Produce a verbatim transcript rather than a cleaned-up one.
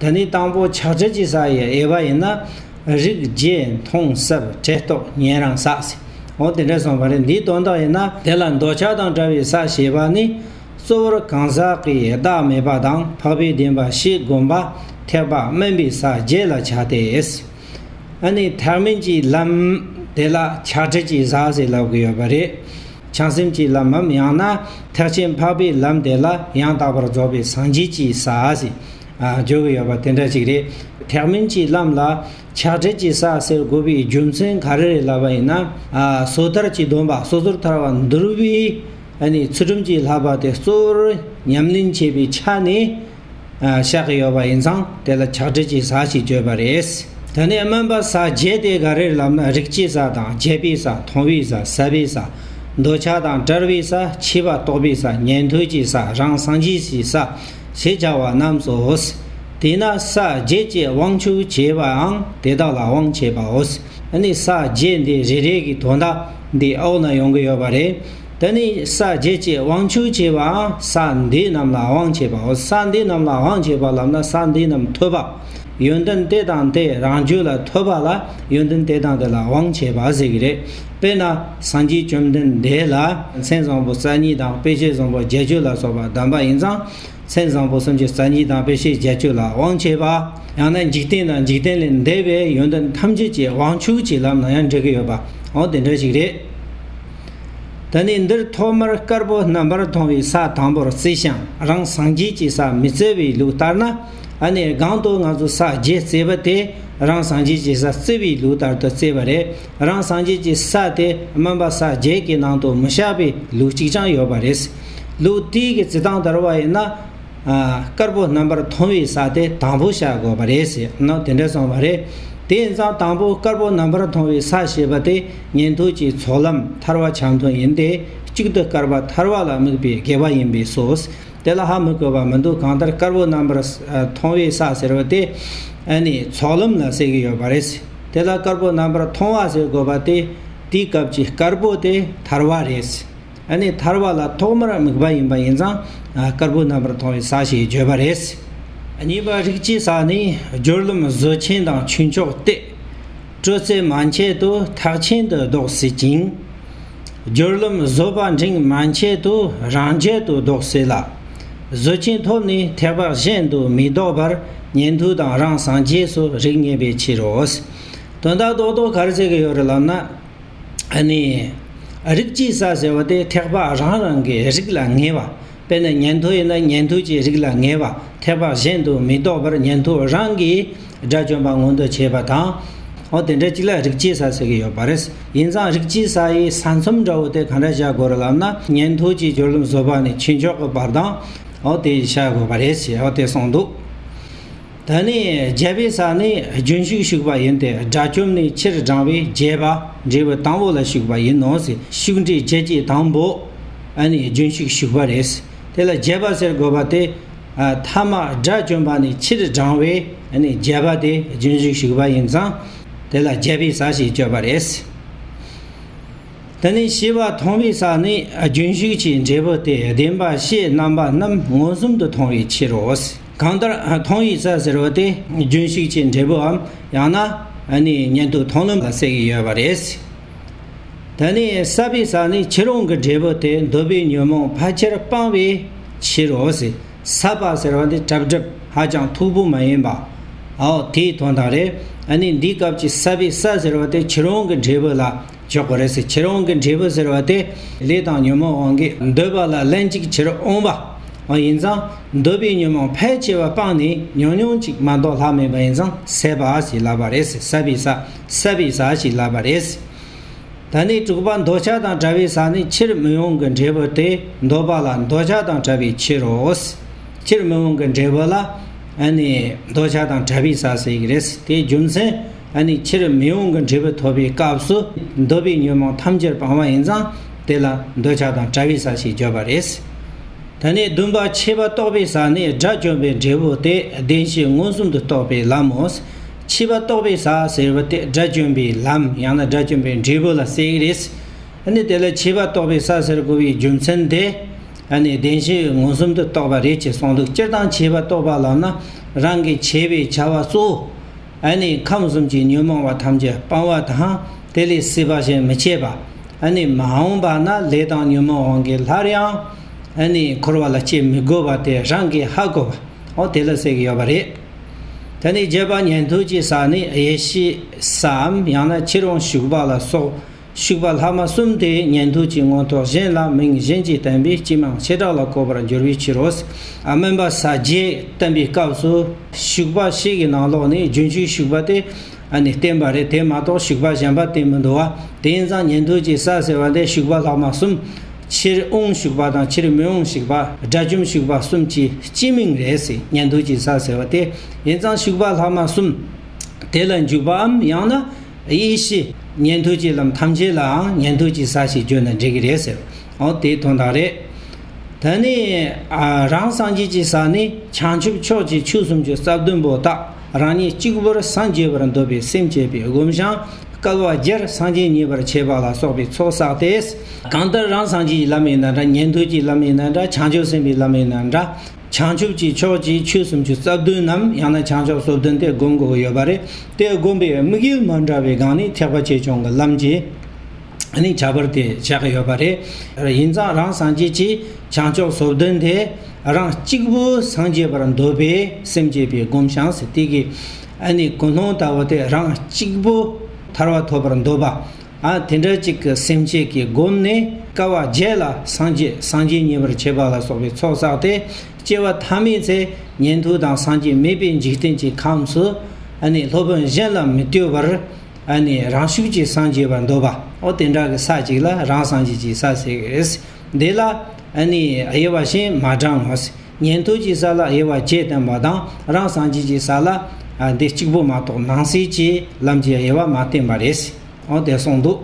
ད་ནི་དང་པོ་ཆགས་བྲལ་གྱི་ས་ཡི་དབྱེ་བ་ཡིན་ན། རིག་བྱེད་མཐོང་གསལ་བྲལ་རྟོག་ཉན་རང་ས་ཟེར། འོ་དེ་འདྲ་གསུངས་པ་རེད། འདིའི་དོན་དག་ཡིན་ན། དེ་ལ་འདོད་ཆགས་དང་བྲལ་བའི་ས་ཞེས་པ་ནི། གཙོ་བོར་གང་ཟག་གི་བདག་མེད་པ་དང་འཕགས་པའི་བདེན་པ་ཞེས་བསྒོམ་པ་ཐེག་པ་དམན་པའི་ས་བརྒྱད་ལ་བྱ་སྟེ། ཨ་ནི་ཐེག་དམན་གྱི་ལམ་དེ་ལ་ཆགས་བྲལ་གྱི་ས་ཟེར་ལབ་ཀྱི་ཡོད་པ་རེད། བྱང་སེམས་ཀྱི་ལམ་མམ་ཡང་ན་ཐེག་ཆེན་འཕགས་པའི་ལམ་དེ་ལ་ཡང་དག་པར་རྫོགས་པའི་སངས་རྒྱས་ཀྱི་ས་ཟེར། ཨ། བརྗོད་ཀྱི་ཡོད་པ་དེ་འདྲ་ཞིག་རེད། ཐེག་དམན་གྱི་ལམ་ལ་ཆགས་བྲལ་གྱི་ས་ཟེར་དགོས་པའི་རྒྱུ་མཚན་ག་རེ་རེད་ལབ་པ་ཡིན་ན། ཨ། སོ་ཐར་གྱི་སྡོམ་པ་སོ་སོར་ཐར་པ་འདུལ་བའི། ཨ་ནི་ཚུལ་ཁྲིམས་ཀྱི་བསླབ་པ་དེ་གཙོ་བོར་ཉམས་ལེན་བྱེད་པའི་ཆ་ནས། ཨ། བཤད་ཀྱི་ཡོད་པ་ཡིན་ཙང་དེ་ལ་ཆགས་བྲལ་གྱི་ས་ཞེས་བརྗོད་པ་རེད། ད་ནི་དམན་པ་ས་བརྒྱད་དེ་ག་རེ་རེད་ལབ་ན། རིག་བྱེད་ས་དང་བརྗེད་པའི་ས། མཐོང་བའི་ས། ཟད་པའི་ས། འདོད་ཆགས་དང་བྲལ་བའི་ས། ཤེས་པ་རྟོགས་པའི་ས། ཉན་ཐོས་ཀྱི་ས། རང་སངས་རྒྱས་ཀྱི་ས་ཞེས་བྱ་བ་རྣམས་སོ། དེས་ན་ས་བརྒྱད་ཀྱི་དབང་ཕྱུག་བྱེད་པའང་དེ་དག་ལ་དབང་བྱེད་པའོ། ཨ་ནི་ས་བརྒྱད་འདི་རེ་རེ་གི་དོན་དག་འདི་འོག་ན་ཡོང་གི་ཡོད་པ་རེད། ད་ནི་ས་བརྒྱད་ཀྱི་དབང་ཕྱུག་བྱེད་པའང་ས་འདི་རྣམས་ལ་དབང་བྱེད་པའོ། ས་འདི་རྣམས་ལ་དབང་བྱེད་པ་ལབ་ན་ས་འདི་རྣམས་ཐོས་པ། ཡོན་ཏན་དེ་དང་དེ་རང་རྒྱུད་ལ་ཐོས་པ་ལ་ཡོན་ཏན་དེ་དང་དེ་ལ་དབང་བྱེད་པ་ཟེར་གྱི་རེད། དཔེར་ན་སངས་རྒྱས་བཅོམ་ལྡན་འདས་ལ་མཚན་བཟང་པོ་རྩ་གཉིས་དང་དཔེ་བྱད་བཟང་པོ་བརྒྱད་ཅུ་ལ་སོགས་པ་གདམས་པ་ཡིན་ཙང་། མཚན་བཟང་པོ་སུམ་ཅུ་རྩ་གཉིས་དང་དཔེ་བྱད་བརྒྱད་ཅུ་ལ་དབང་བྱེད་པ། ཡང་ན་འཇིག་རྟེན་དང་འཇིག་རྟེན་ལས་འདས་པའི་ཡོན་ཏན་ཐམས་ཅད་ཀྱི་དབང་ཕྱུག་ཅེས་ལབ་ན་ཡང་འགྲིག་གི་ཡོད་པ། འོ་དེ་འདྲ་ཞིག་རེད། ད་ནི་འདིར་ཐོག་མར་དཀར་པོ་རྣམ་པར་མཐོང་བའི་ས་དང་པོར་བརྩིས་ཤིང་རང་སངས་རྒྱས་ཀྱི་ས་མི་བརྩི་བའི་ལུགས་ལྟར་ན། ཨ་ནི་སྒང་དུ་ང་ཚོ་ས་བརྒྱད་བརྩིས་པ་དེ་རང་སངས་རྒྱས་ཀྱི་ས་བརྩི་བའི་ལུགས་ལྟར་དུ་བརྩིས་པ་རེད། རང་སངས་རྒྱས་ཀྱི་ས་དེ་དམན་པ་ས་བརྒྱད་ཀྱི་ནང་དུ་མི་བཞག་པའི་ལུགས་གཅིག་ཀྱང་ཡོད་པ་རེད། ལུགས་དེའི་གི་བརྩི་སྟངས་ལྟར་བ་ཡིན་ན། ཨ། དཀར་པོ་རྣམ་པར་མཐོང་བའི་ས་དེ་དང་པོ་བཞག་དགོས་པ་རེད་ཟེར་ན་དེ་འདྲ་གསུངས་པ་རེད། དེ་ཡིན་ཙང་དང་པོ་དཀར་པོ་རྣམ་པར་མཐོང་བའི་ས་ཞེས་པ་དེ་ཉན་ཐོས་ཀྱི་ཚོགས་ལམ་ཐར་པ་འཆམ་མཐུན་ཡིན་ཏེ། གཅིག་ཏུ་དཀར་པ་ཐར་པ་ལ་དམིགས་པའི་དགེ་བ་ཡིན་པས་སོ། དེ་ལ་ཧ་མི་གོ་བ་མི་འདུག་གང་ལྟར་དཀར་པོ་རྣམ་པར་མཐོང་བའི་ས་ཟེར་བ་དེ་ཨ་ནི་ཚོགས་ལམ་ལ་ཟེར་གྱི་ཡོད་པ་རེད། དེ་ལ་དཀར་པོ་རྣམ་པར་མཐོང་བ་ཟེར་དགོས་པ་དེ་དེའི་སྐབས་ཀྱི་དཀར་པོ་དེ་ཐར་པ་རེད། ཨ་ནི་ཐར་པ་ལ་ཐོག་མར་དམིགས་པ་ཡིན་པ་ཡིན་ཙང་། ཨ། དཀར་པོ་རྣམ་པར་མཐོང་བའི་ས་ཞེས་བརྗོད་པ་རེད། གཉིས་པ་རིག་བྱེད་ས་ནི་སྦྱོར་ལམ་བཟོད་ཆེན་དང་ཆོས་མཆོག་སྟེ། སྤྲོས་ཚེ་མན་ཆད་དུ་ཐེག་ཆེན་དུ་ལྡོག་སྲིད་ཅིང་། སྦྱོར་ལམ་བཟོད་པ་འབྲིང་མན་ཆད་དུ་རང་རྒྱལ་དུ་ལྡོག་སྲིད་ལ། བཟོད་ཆེན་ཐོབ་ནས་ཐེག་པ་གཞན་དུ་མི་ལྡོག་པར་ཉན་ཐོས་དང་རང་སངས་རྒྱས་སུ་རིགས་ངེས་པའི་ཕྱིར་རོ། དོན་དག་རྡོག་རྡོག་ག་རེ་ཟེར་གྱི་ཡོད་རེད་ལབ་ན། ཨ་ནི། རིག་བྱེད་ས་ཟེར་བ་དེ་ཐེག་པ་རང་རང་གི་རིགས་ལ་ངེས་པ། དཔེར་ན་ཉན་ཐོས་ཡིན་ན་ཉན་ཐོས་ཀྱི་རིགས་ལ་ངེས་པ། ཐེག་པ་གཞན་དུ་མི་ལྡོག་པར་ཉན་ཐོས་རང་གིས་དགྲ་བཅོམ་པ་མངོན་དུ་བྱེད་པ་དང་། འོ་དེ་འདྲ་གཅིག་ལ་རིག་བྱེད་ས་ཟེར་གྱི་ཡོད་པ་རེད། ཡིན་ཙང་རིག་བྱེད་ས་ཡི་ས་མཚམས་འདྲ་བོ་དེ་ག་འདྲ་བཞག་དགོས་རེད་ལབ་ན། ཉན་ཐོས་ཀྱི་སྦྱོར་ལམ་བཟོད་པ་ནས་ཆོས་མཆོག་གི་བར་དང་། འོ་དེ་བཞག་དགོས་པ་རེད་ཞེས་འོ་དེ་གསུངས་འདུག་ད་ནི་བརྒྱད་པའི་ས་ནི་རྒྱུན་ཞུགས་ཞུགས་པ་ཡིན་ཏེ། དགྲ་བཅོམ་ནས་ཕྱིར་འབྲང་བའི་བརྒྱད་པ་འབྲས་བུ་དང་པོ་ལ་ཞུགས་པ་ཡིན་ནོ་ཟེར། ཞུགས་འབྲས་བརྒྱད་ཀྱི་དང་པོ་ཨ་ནི་རྒྱུན་ཞུགས་ཞུགས་པ་རེད། དེ་ལ་བརྒྱད་པ་ཟེར་དགོས་པ་དེ། ཨ། ཐ་མ་དགྲ་བཅོམ་པ་ནས་ཕྱིར་འབྲང་བའི་ཨ་ནི་བརྒྱད་པ་དེ་རྒྱུན་ཞུགས་ཞུགས་པ་ཡིན་ཙང་། དེ་ལ་བརྒྱད་པའི་ས་ཞེས་བརྗོད་པ་རེད། དེ་ནས་ཤེས་པ་མཐོང་བའི་ས་ནི་རྒྱུན་ཞུགས་ཀྱི་འབྲས་བུ་སྟེ། བདེན་པ་བཞི་རྣམ་པ་རྣམས་མངོན་སུམ་དུ་མཐོང་བའི་ཕྱིར་རོ། གང་ལྟར་མཐོང་བའི་ས་ཟེར་བ་དེ་རྒྱུན་ཞུགས་ཀྱི་འབྲས་བུའམ་ཡང་ན་ཨ་ནི་ཉན་ཐོས་མཐོང་ལམ་ལ་ཟེར་གྱི་ཡོད་པ་རེད། དེ་ནས་ཟད་པའི་ས་ནི་ཕྱིར་འོང་གི་འབྲས་བུ་སྟེ། འདོད་པའི་ཉོན་མོངས་ཕལ་ཆེར་སྤངས་པའི་ཕྱིར་རོ་ཟེར། ཟད་པ་ཟེར་བ་འདི་གྲབས་གྲབས་ཧ་ཅང་མཐུག་པོ་མ་ཡིན་པ། འོ་དེའི་དོན་དག་རེད། ཨ་ནི་འདིའི་སྐབས་ཀྱི་ཟད་པའི་ས་ཟེར་བ་དེ་ཕྱིར་འོང་གི་འབྲས་བུ་ལ་འཇོག་དགོས་རེད་ཟེར། ཕྱིར་འོང་གི་འབྲས་བུ་ཟེར་བ་དེ་ལས་དང་ཉོན་མོངས་དབང་གིས་འདོད་པ་ལ་ལན་གཅིག་ཕྱིར་འོང་བ། འོ་ཡིན་ཙང་འདོད་པའི་ཉོན་མོངས་ཕལ་ཆེ་བ་སྤངས་ནས་ཉུང་ཉུང་ཅིག་མ་གཏོགས་ལྷག་མེད་པ་ཡིན་ཙང་ཟད་པ་ཞེས་ལབ་པ་རེད་ཟེར། ཟད་པའི་ས། ཟད་པའི་ས་ཞེས་ལབ་པ་རེད། ད་ནི་དྲུག་པ་འདོད་ཆགས་དང་བྲལ་བའི་ས་ནི་ཕྱིར་མི་འོང་གི་འབྲས་བུ་སྟེ། འདོད་པ་ལ་འདོད་ཆགས་དང་བྲལ་བའི་ཕྱིར་རོ། ཕྱིར་མི་འོང་གི་འབྲས་བུ་ལ་ཨ་ནི་འདོད་ཆགས་དང་བྲལ་བའི་ས་ཟེར་གྱི་རེད། དེའི་རྒྱུ་མཚན་ཨ་ནི་ཕྱིར་མི་འོང་གི་འབྲས་བུ་ཐོབ་པའི་སྐབས་སུ་འདོད་པའི་ཉོན་མོངས་ཐམས་ཅད་སྤངས་པ་ཡིན་ཙང་དེ་ལ་འདོད་ཆགས་དང་བྲལ་བའི་ས་ཞེས་བརྗོད་པ་རེད། ད་ནི་བདུན་པ་ཆོས་པ་རྟོགས་པའི་ས་ནི་དགྲ་བཅོམ་པའི་འབྲས་བུ་སྟེ། བདེན་བཞི་མངོན་སུམ་དུ་རྟོགས་པའི་ལམ་མོ། ཆོས་པ་རྟོགས་པའི་ས་ཟེར་བ་སྟེ་དགྲ་བཅོམ་པའི་ལམ་ཡང་ན་དགྲ་བཅོམ་པའི་འབྲས་བུ་ལ་ཟེར་གྱི་རེད། ཨ་ནི་དེ་ལ་ཆོས་པ་རྟོགས་པའི་ས་ཟེར་དགོས་པའི་རྒྱུ་མཚན་དེ། ཨ་ནི་བདེན་བཞི་མངོན་སུམ་དུ་རྟོགས་པ་རེད་ཅེས་གསུངས་འདུག་སྤྱིར་བཏང་བྱས་པ་རྟོགས་པ་ལབ་ན་རང་གིས་བྱས་པའི་བྱ་བ་གཙོ་བོ། ཨ་ནི་ཁམས་གསུམ་གྱི་ཉོན་མོངས་པ་ཐམས་ཅད་སྤང་བ་དང་དེ་ལས་སྲིད་པ་གཞན་མི་བྱེད་པ། ཨ་ནི་མ་འོངས་པ་ན་ལས་དང་ཉོན་མོངས་དབང་གིས་སླར་ཡང་ཨ་ནི་འཁོར་བ་ལ་སྐྱེ་མི་དགོས་པ་དེ་རང་གིས་ཧ་གོ་བ། འོ་དེ་ལ་ཟེར་གྱི་ཡོད་པ་རེད། ད་ནི་བརྒྱད་པ་ཉན་ཐོས་ཀྱི་ས་ནི་ཡེ་ཤེས་སའམ་ཡང་ན་ཕྱིར་འོང་ཞུགས་པ་ལ་སོགས། ཞུགས་པ་ལྷག་མ་གསུམ་དེ་ཉན་ཐོས་ཀྱི་མངོན་རྟོགས་གཞན་ལ་མིང་གཞན་གྱིས་བསྟན་པའི་སྤྱི་མིང་བྱེ་བྲག་ལ་བཀོད་པར་འགྱུར་བའི་ཕྱིར་རོ། ཨ་སྨན་པ་ས་བརྒྱད་བསྟན་པའི་སྐབས་སུ་ཞུགས་པ་བཞི་གི་ནང་ལོགས་ནས་རྒྱུན་ཞུགས་ཞུགས་པ་དེ་ཨ་ནི་བསྟན་པ་རེད། དེ་མ་གཏོགས་ཞུགས་པ་གཞན་པ་བསྟན་མི་འདུག་བ། དེ་ཡིན་ཙང་ཉན་ཐོས་ཀྱི་ས་ཟེར་བ་དེ་ཞུགས་པ་ལྷག་མ་གསུམ། ཕྱིར་འོང་ཞུགས་པ་དང་ཕྱིར་མི་འོང་ཞུགས་པ། དགྲ་བཅོམ་ཞུགས་པ་གསུམ་གྱི་སྤྱི་མིང་རེད་ཟེར། ཉན་ཐོས་ཀྱི་ས་ཟེར་བ་དེ་ཡིན་ཙང་ཞུགས་པ་ལྷག་མ་གསུམ་དེ་ལ་འཇུག་པའམ་ཡང་ན། ཡེ་ཤེས་ཉན་ཐོས་ཀྱི་ལམ་ཐམས་ཅད་ལའང་ཉན་ཐོས་ཀྱི་ས་ཞེས་བརྗོད་ན་འགྲིག་གི་རེད་ཟེར། འོ་དེའི་དོན་དག་རེད། ད་ནི་ཨ་རང་སངས་རྒྱས་ཀྱི་ས་ནི་བྱང་ཆུབ་ཕྱོགས་ཀྱི་ཆོས་སུམ་ཅུ་རྩ་བདུན་པོ་དག་རང་ཉིད་གཅིག་པུར་སངས་རྒྱས་པར་འདོད་པའི་སེམས་བསྐྱེད་པའི་སྒོམ་བྱང་། སྐལ་བ་བརྒྱར་སངས་རྒྱས་ཉེ་བར་མཆིས་པ་ལ་སོགས་པའི་ཚོགས་བསགས་ཏེ། གང་ལྟར་རང་སངས་རྒྱས་ཀྱི་ལམ་ཡིན་ན་འདྲ། ཉན་ཐོས་ཀྱི་ལམ་ཡིན་ན་འདྲ། བྱང་ཆུབ་སེམས་དཔའི་ལམ་ཡིན་ན་འདྲ། བྱང་ཆུབ་ཀྱི་ཕྱོགས་ཀྱི་ཆོས་སུམ་ཅུ་རྩ་བདུན་ནམ་ཡང་ན་བྱང་ཕྱོགས་སོ་བདུན་དེ་བསྒོམ་དགོས་ཀྱི་ཡོད་པ་རེད། དེ་བསྒོམ་པའི་དམིགས་ཡུལ་མ་འདྲ་བའི་སྒང་ནས་ཐེག་པ་ཆེ་ཆུང་གི་ལམ་གྱི་ཨ་ནི་ཁྱད་པར་དེ་ཆགས་ཀྱི་ཡོད་པ་རེད། ཡིན་ཙང་རང་སངས་རྒྱས་ཀྱི་བྱང་ཕྱོགས་སོ་བདུན་དེ་རང་གཅིག་པུ་སངས་རྒྱས་པར་འདོད་པའི་སེམས་བསྐྱེད་པའི་སྒོམ་བྱང་ཟེར། དེ་གི་ཨ་ནི་ཀུན་སློང་ལྟ་བུ་དེ་རང་གཅིག་པུ་ཐར་པ་ཐོབ་པར་འདོད་པ། ཨ་དེ་འདྲ་གཅིག་གི་སེམས་བསྐྱེད་ཀྱི་སྒོམ་ནས་སྐལ་བ་བརྒྱད་ལ་སངས་རྒྱས་སངས་རྒྱས་ཉེ་བར་མཆིས་པ་ལ་སོགས་པའི་ཚོགས་བསགས་ཏེ། སྐྱེ་བ་ཐ་མའི་ཚེ་ཉན་ཐོས་དང་སངས་རྒྱས་མེད་པའི་འཇིག་རྟེན་གྱི་ཁམས་སུ་ཨ་ནི་སློབ་དཔོན་གཞན་ལ་མི་ལྟོས་པར་ཨ་ནི་རང་ཤུགས་ཀྱིས་སངས་རྒྱས་པར་འདོད་པ། འོ་དེ་འདྲ་གི་ས་གཅིག་ལ་རང་སངས་རྒྱས་ཀྱི་ས་ཟེར་གི་རེད། འདི་ལ་ཨ་ནི་དབྱེ་བ་གཞན་མ་དྲངས་ངོ་། ཉན་ཐོས་ཀྱི་ས་ལ་དབྱེ་བ་བརྒྱད་བསྟན་པ་དང་རང་སངས་རྒྱས་ཀྱི་ས་ལ་ཨ་འདི་གཅིག་པུ་མ་གཏོགས་ནང་གསེས་ཀྱི་ལམ་གྱི་དབྱེ་བ་མ་བསྟན་པ་རེད། འོ་དེ་གསུངས་འདུག